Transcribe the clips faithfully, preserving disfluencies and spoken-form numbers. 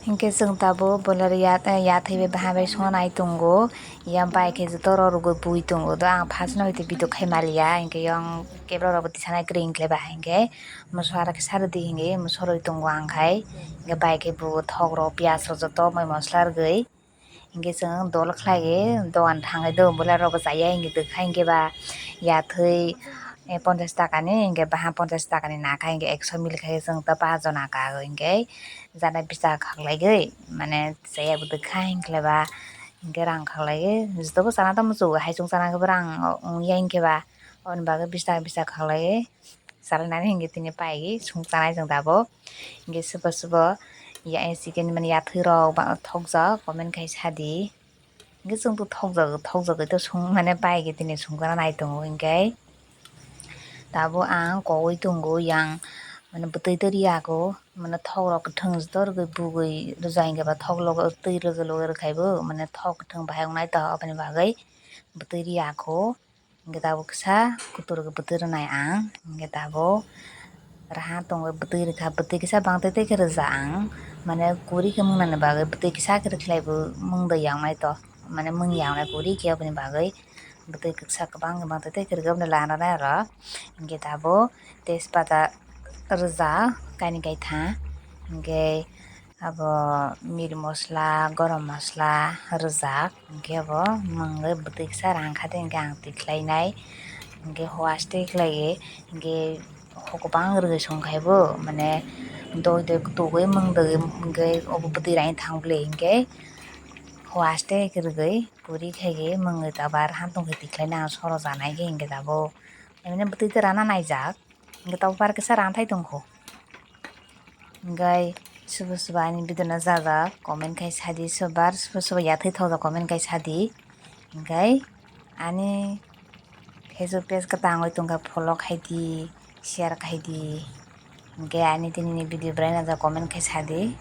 Hinkhe chwng tabuk boiler ya-, yathwi bai bahan bai swngnai tongo. Yang bai khe joto rw rwgwi bui tongo. Do ang first no hwtwi video khai maliya. Hinkhe yang camera rok bo tisanai kwrwi hinkhe ba hinkhe moso aro khe sarwi di hinkhe moso rwi tongo ang khai. Hinkhe bai khe bo thok rok piyaj rok joto mai mosola rwgwi. Hinkhe chwng dol khlaiwi dogan thangwi do boiler rok bo chaya hinkhe twkha hinkhe ba yathwi, eh, ponchash taka ni hinkhe bahan ponchash taka ni nakha hinkhe ekso mili khai chwng ta paanch jona ka hinkhe jana bisa khaklaiwi mane chaya bo twkha hinkhe ba hinkhe rang khaklaiwi joto bo chana tamo muchungo hai chwng chana khe bo rang wngya hinkhe ba aboni bagwi bisa bisa khaklaiwi. Salainani hinkhe tini paigwi sung chanai chwng tabuk. Hinkhe sobo sobo ya, chicken mani yathwi rok ba thokjak comment khai sadi. Hinkhe chwngto thokjagwi, thokjagwi to sung mane paigwi tini sung chana nai tongo hinkhe. Tabuk ang kogwi tongo yang mane bwtwi to riya kho mane thok rok kwthwng joto rwgwi bugwi rwja hinkhe ba thok logo twi logo logo rwkhaibo mane thok kwthwng bahai wngnai to aboni bagwi bwtwi riya kho. Hinkhe tabuk kisa kuturukhe bwtwi rwnai ang. Hinkhe tabuk raha tongwi bwtwi rwkha, bwtwi kisa bangtwi twi khe rwja ang. Mane kwrwi khe mwngnani bagwi bwtwi kisa khe rwkhlai bo mungdwi yawnai to. Mane mung yawnai kwrwi khe aboni bagwi bwtwi kisa kwbang khe bangtwi twi khe rwkhe aboni lana nai oro. Hinkhe tabuk tejpata rwja kainwi kaitha. Hinkhe abo meat mosola, gorom mosola rwjak, hinkhe abo mungwi bwtwi kisa rang kha de, hinkhe ang tikhlainai, hinkhe hoaste khlaiwi, hinkhe hok kwbang rwgwi song khai bo, mane doi doi kutugwi mungdwi hinkhe obo bwtwi raini thang bwle, hinkhe hoaste rwgwi puri khaigwi mungwi tobar hantong khe tikhlainai ang soro janai khe hinkhe abo, mane bwtwi twi rana naijak. Hinkhe tabuk bar kisa rang thai tongkho. Hinkhe sobo sobo ani video no jajak comment khai sadi, sobo bar sobo sobo yathwi thokjak comment khai sadi. Hinkhe ani Facebook page kwtangwi tongkha follow khaidi, share khaidi. Hinkhe ani tini ni video bwrai najak comment khai sadi.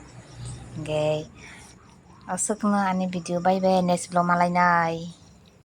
Hinkhe aswkno ani video bye bye next vlog malainai.